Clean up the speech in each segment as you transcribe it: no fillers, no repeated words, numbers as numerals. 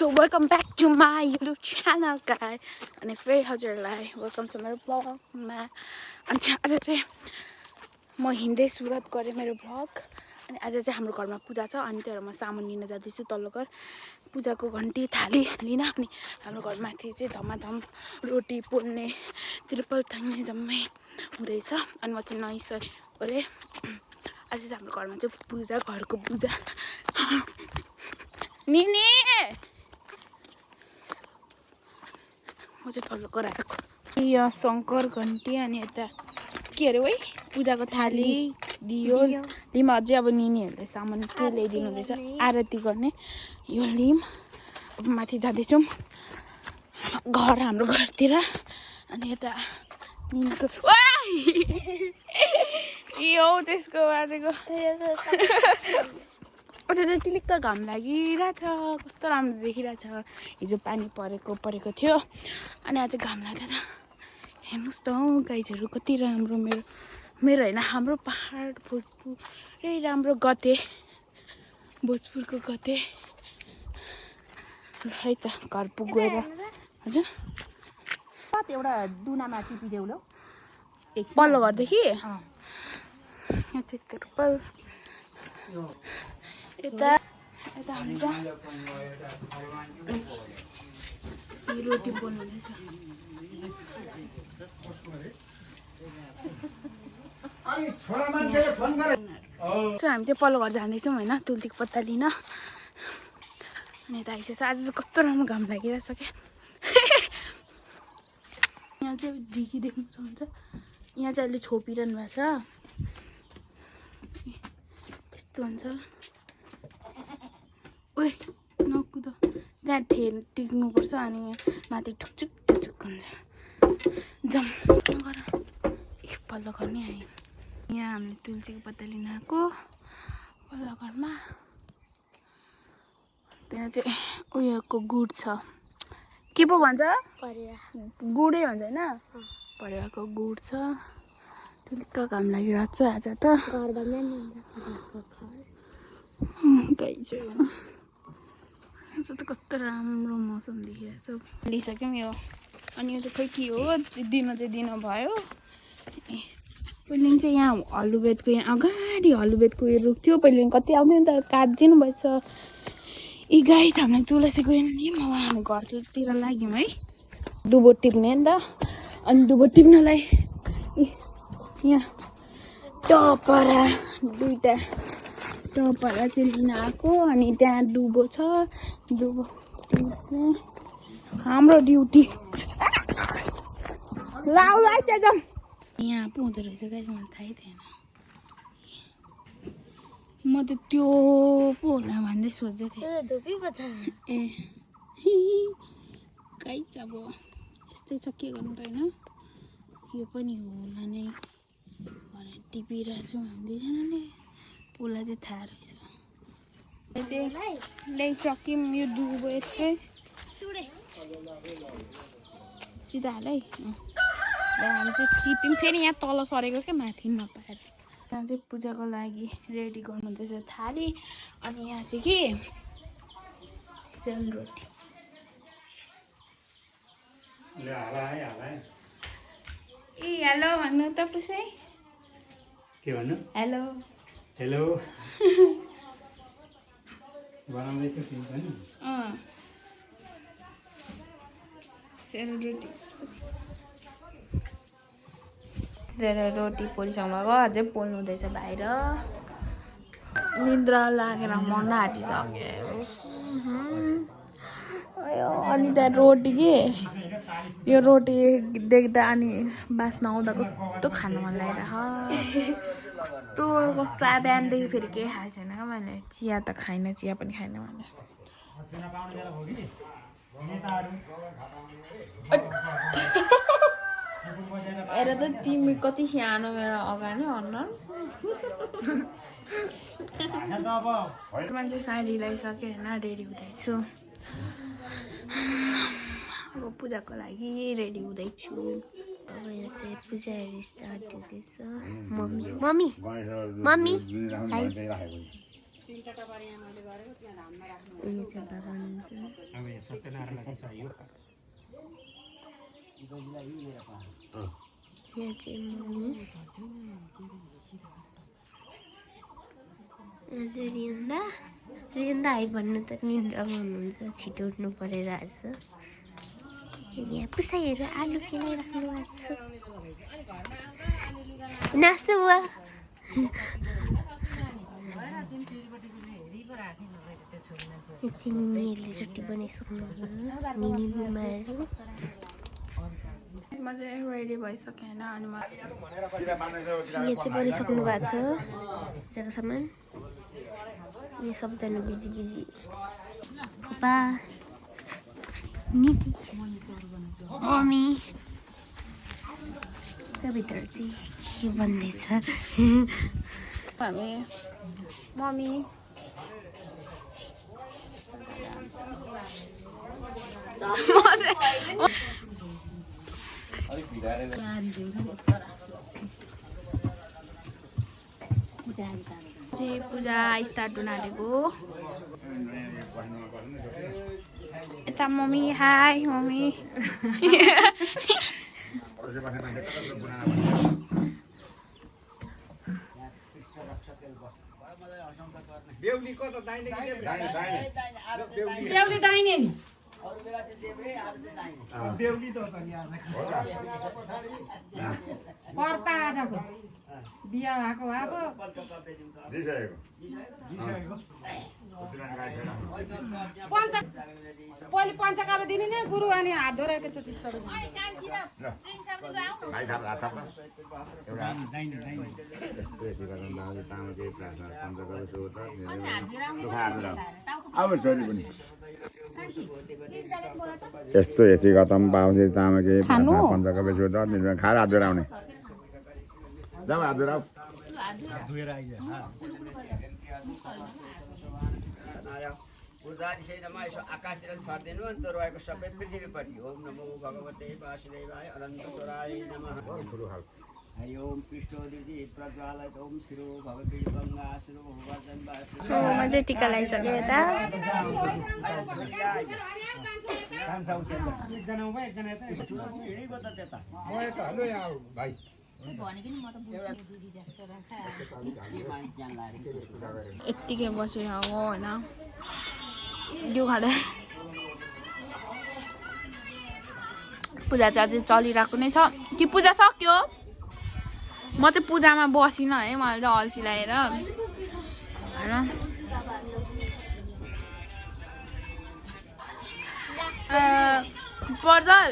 So welcome back to my YouTube channel guys. अनि फेरि हजुरलाई वेलकम छ मेरो ब्लगमा। अनि आज चाहिँ म हिँड्दै सुरुवात गरेँ मेरो ब्लग। अनि आज चाहिँ हाम्रो घरमा पूजा छ अनि त्यही भएर म सामान लिन जाँदैछु तल्लो घर पूजाको घन्टी थाली लिन। अनि हाम्रो घरमाथि चाहिँ धमाधम रोटी पोल्ने त्रिपल थाङ्ने जम्मै हुँदैछ। अनि म चाहिँ नुहाइसकेँ गरेँ। आज चाहिँ हाम्रो घरमा चाहिँ पूजा घरको पूजा। निनी म चाहिँ तल्लो घर आएको। यहाँ शङ्कर घन्टी अनि यता के अरे है पूजाको थाली दियो लिम। अझै अब निनीहरूले सामान के ल्याइदिनु हुँदैछ आरती गर्ने यो लिम। अब माथि जाँदैछौँ घर हाम्रो घरतिर। अनि यता निनीको यो त्यसको बारेको उता चाहिँ टिलिक्क घाम लागिरहेछ कस्तो राम्रो देखिरहेछ। हिजो पानी परेको थियो अनि आज घाम लाग्दा त हेर्नुहोस् त हौ गाइजहरू कति राम्रो। मेरो होइन हाम्रो पहाड भोजपुरै राम्रो गते भोजपुरको गते है त घर पुगेर हजुर एउटा दुनामा टिपिदेऊ ल पल्लो घरदेखि यता यता हुन्छ रोटी पोल्नुहुँदैछ। हामी चाहिँ पल्लो घर जाँदैछौँ होइन तुलसीको पत्ता लिन। अनि यता आइसकेछ आज चाहिँ कस्तो राम्रो घाम लागिरहेछ क्या। यहाँ चाहिँ ढिकी देख्नु सक्नुहुन्छ। यहाँ चाहिँ अहिले छोपिरहनु भएको छ त्यस्तो हुन्छ। ओइ नकुद त्यहाँ टिक्नुपर्छ अनि माथि ठुकचुक ठुकचुक हुन्छ जम गर पल्लो घर नै आयो। यहाँ हामीले तुलसीको पत्ता लिन आएको पल्लो घरमा। त्यहाँ चाहिँ उयोको गुड छ के पो भन्छ गुडै भन्छ होइन परेवाको गुड छ। ठुल्क घाम लागिरहेको छ आज त आज त कस्तो राम्रो मौसम देखिरहेको छ। लिइसक्यौँ यो अनि यो चाहिँ खै के हो दिन भयो। पहिले चाहिँ यहाँ हल्लुबेदको यहाँ अगाडि हल्लुबेदको उयो रुख्थ्यो पहिले कति आउँथ्यो नि त काटिदिनु भएछ। यी गाई हामीलाई तुलसी गएन नि हामी घरतिर लाग्यौँ है दुबो टिप्ने नि त। अनि दुबो टिप्नलाई यहाँ टपरा दुईवटा टपरा चाहिँ लिन आएको। अनि त्यहाँ दुबो छ दुबो टिप्ने हाम्रो ड्युटी लाउ यहाँ पो हुँदो रहेछ गाइस मलाई थाहै थिएन। म त त्यो पो होला भन्दै सोच्दै थिएँ ए गाइस अब यस्तै छ के गर्नु त होइन यो पनि होला नै भनेर टिपिरहेको छौँ हामी दुईजनाले। उसलाई चाहिँ थाहा रहेछ ल्याइसक्यौँ यो दुबो यस्तै सिधा हाल है। हामी चाहिँ टिप्यौँ फेरि यहाँ तल सरेको क्या माथि नपाएर। यहाँ चाहिँ पूजाको लागि रेडी गर्नुहुँदैछ थाली। अनि यहाँ चाहिँ के सेलरोटी ए हेलो भन्नु त पुसै के भन्नु हेलो हेलो बनाउँदैछु तिमी पनि सेलरोटी रोटी पोलिसक्नु भएको अझै पोल्नु हुँदैछ बाहिर। निद्रा लागेर मन आँटिसक्यो। अनि त्यहाँ रोटी के यो रोटी देख्दा अनि बास्ना आउँदा कस्तो खानु मन लागिरहेको कस्तो बिहानदेखि फेरि केही खाएको छैन क्या मैले। चिया त खाइनँ चिया पनि खाइनँ मैले। हेर त तिमी कति सानो मेरो अगाडि अनुहार मान्छे साडी लगाइसक्यो होइन रेडी हुँदैछु। अब पूजाको लागि रेडी हुँदैछु। अब यो चाहिँ पूजाहरू स्टार्ट हुँदैछ। मम्मी मम्मी मम्मी उयो चाहिँ बाबा हुनुहुन्छ यहाँ चाहिँ मम्मी रियन्दा है भन्नु त निन्द्रामा हुनुहुन्छ छिटो उठ्नु परेर आज यहाँ पुसाइहरू आलु केलाइराख्नु भएको छ नास्ता बुवा निनीहरूले रोटी बनाइसक्नु निनी बुमाहरू म चाहिँ रेडी भइसकेँ होइन अनि म यहाँ चाहिँ बनिसक्नु भएको छ जग्गा सामान यहाँ सबजना बिजी बिजी पप्पा निती मम्मी भित्र चाहिँ के भन्दैछ हामी मम्मी पूजा स्टार्ट हुन आँटेको यता मम्मी हाई मम्मी बेहुली कता दाहिने बेहुली दाहिने नि बेहुली त पर्ता आजको बिहा भएको पहिले पञ्चकालो दिने नि गुरु अनि हात धोरेको चोटि यस्तो यति गतम पाउँथे तामाके पञ्चका बेसी त खाएर हात धुएर आउने जाऊ हात धुएर पूजादिशैनमा यसो आकाशतिर छरिदिनु अन्त रहेको सबै पृथ्वीपट्टि ओम नमो भगवते वासुदेवाय अनन्तराय नमः हरि ओम पृष्ठोदिति प्रज्वालय ओम शिरो भगवती गङ्गा शिरो भगवतन सो म चाहिँ टिका लगाइसकेँ यता यत्तिकै बसेर हो होइन भिडियो खाँदै पूजा चाहिँ अझै चलिरहेको नै छ कि पूजा सक्यो म चाहिँ पूजामा बसिनँ है मलाई चाहिँ अल्छी लागेर होइन पर्जल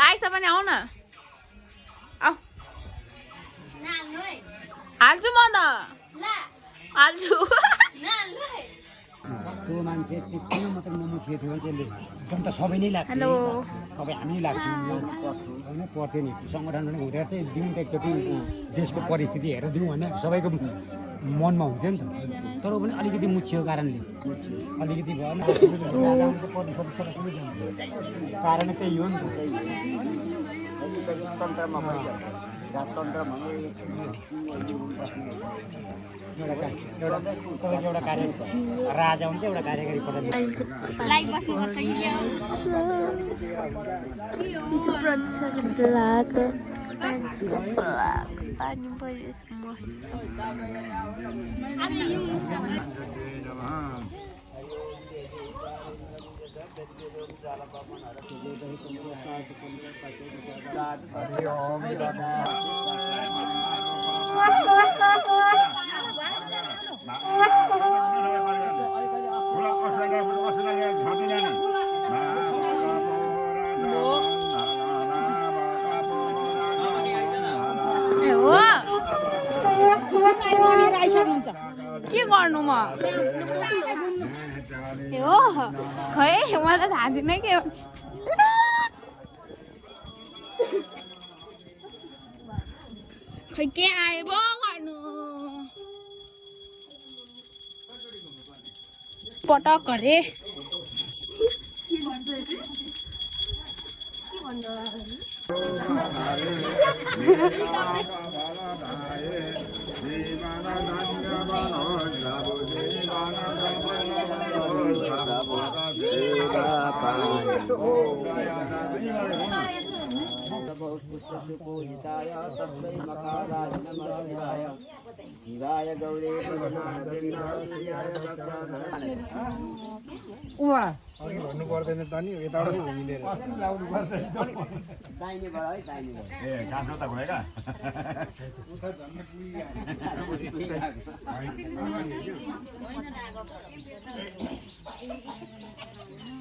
आइस पनि आऊ न आऊ हाल्छु म त हाल्छु त्यो मान्छे किन मात्र नमुखिए थियो त्यसले जनता सबै नै लाग्छ हेलो सबै हामी लाग्छौँ होइन पर्थ्यो नि सङ्गठन पनि हुँदा चाहिँ दिउँ त एकचोटि देशको परिस्थिति हेरेर दिउँ होइन सबैको मनमा हुन्थ्यो नि त तर पनि अलिकति मुछियो कारणले अलिकति भएन कारण त्यही हो नि त तन्त्रमा राजतन्त्रमा एउटा कार्य राजा हुन्छ एउटा कार्यकारी प्रधान पानी परेछ मस्त के गर्नु म हो खै मलाई त थाहा छैन के खै के आयो पो गर्नु पटक अरे भन्नु पर्दैन त नि यताबाट मिलेर ए काँचो त भएका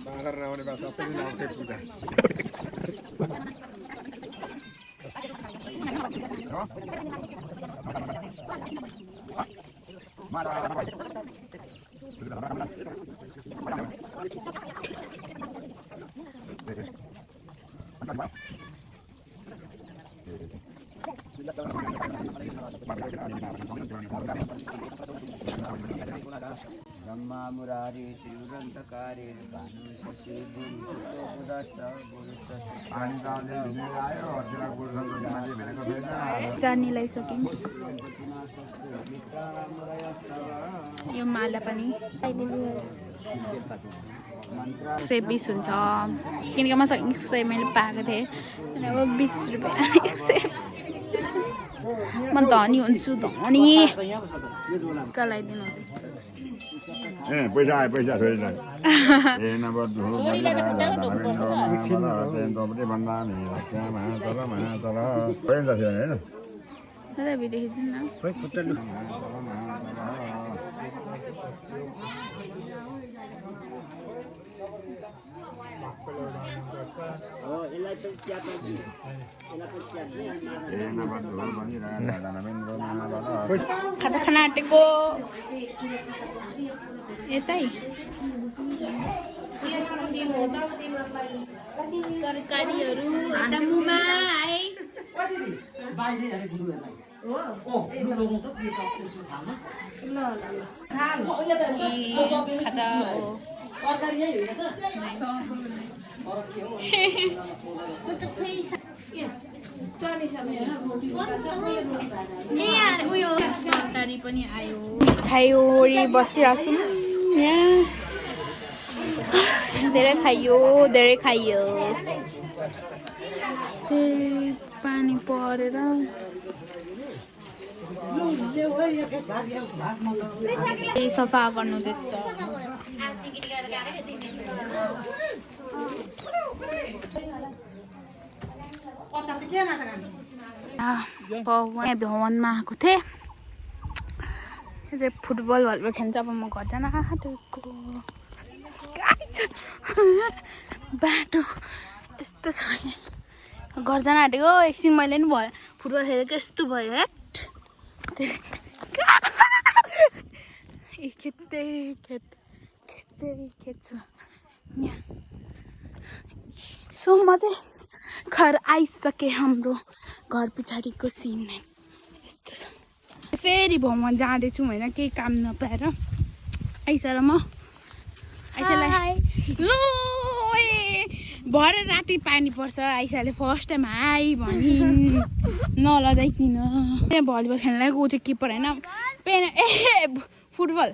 बाँदर नआउने बा सबैजना आउँथे पूजा ब्रह्मा मुरारी तिरुरन्तकारी भानुशक्ति गानी लगाइसक्यौँ यो माला पनि 120 हुन्छ किनकि मसँग 100 मैले पाएको थिएँ अनि अब 20 रुपियाँ 100 म धनी हुन्छु धनी चलाइदिनु ए पैसा आयो पैसा छोरीलाई ए नम्बर छोरीलाई त खुट्टामा ढोक्नुपर्छ भन्दा नि त्यहाँ चल होइन त थियो हैन दादा भिडियो खिच्दिन खोइ खुट्टा लु खाजा खाना आँटेको यतै तरकारीहरू यता मुमा आए खाजा तरकारी पनि आयो खायो बसिरहेको छु यहाँ धेरै खाइयो पानी परेर सफा गर्नु भवनमा आएको थिएँ यो चाहिँ फुटबल भलिबल खेल्छ अब म घर जान आँटेको बाटो यस्तो छ घर जान आँटेको एकछिन मैले नि भयो फुटबल खेलेको यस्तो भयो हेट खेच्छु यहाँ सो म चाहिँ घर आइसके हाम्रो घर पछाडिको सिन यस्तो छ फेरि भ्रमण जाँदैछु होइन केही काम नपाएर आइसर म लु भरे राति पानी पर्छ आइसाले फर्स्ट टाइम हाई भनिन् नलजाइकिन त्यहाँ भलिबल खेल्नलाई ऊ चाहिँ किपर होइन फुटबल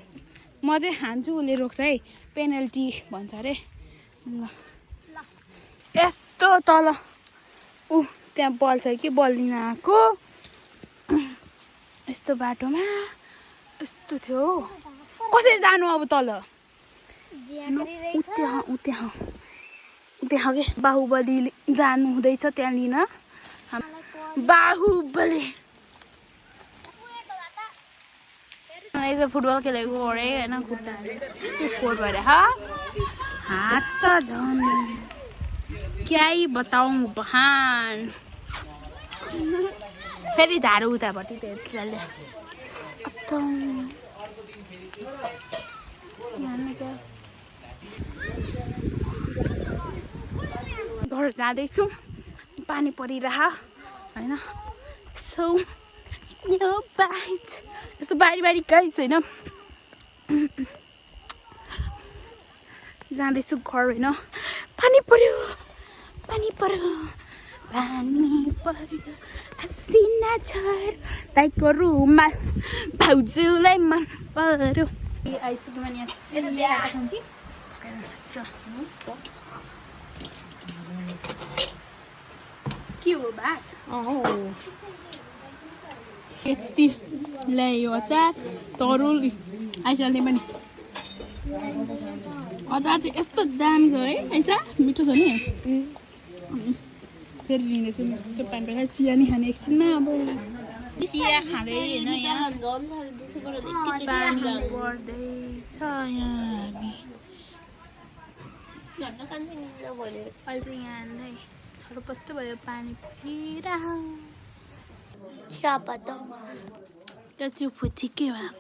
म चाहिँ हान्छु उसले रोक्छ है पेनल्टी भन्छ अरे ल यस्तो तल त्यहाँ बल छ कि बल लिन आएको यस्तो बाटोमा यस्तो थियो कसरी जानु अब तल त्यहाँ के बाहुबली जानु हुँदैछ त्यहाँ लिन बाहुबली यसो फुटबल खेलेको अरे होइन खुट्टाहरू फोड भएर हात त झन् क्या बताऊँ बहान फेरि झाडु उतापट्टि त्यसले घर जाँदैछु पानी परिरह होइन सो यो बाइट यस्तो बारी कहीँ छैन जाँदैछु घर होइन पानी पर्यो हसिना छर दाइको रुमाल भाउजूलाई मन पर्यो आइसक्यो भने के हो भात यति ल्यायो अचार तरुल आइसल्ने पनि अचार चाहिँ यस्तो दामी छ है आइसा मिठो छ नि फेरि लिँदैछु यस्तो पानी पर्छ चिया नि खाने एकछिनमा अब चिया खाँदै होइन यहाँ पानी पर्दैछ यहाँ हामी अहिले चाहिँ यहाँ नै छरपस्ट भयो पानी फिरा क्या पता त्यो चाहिँ फुच्ची के भयो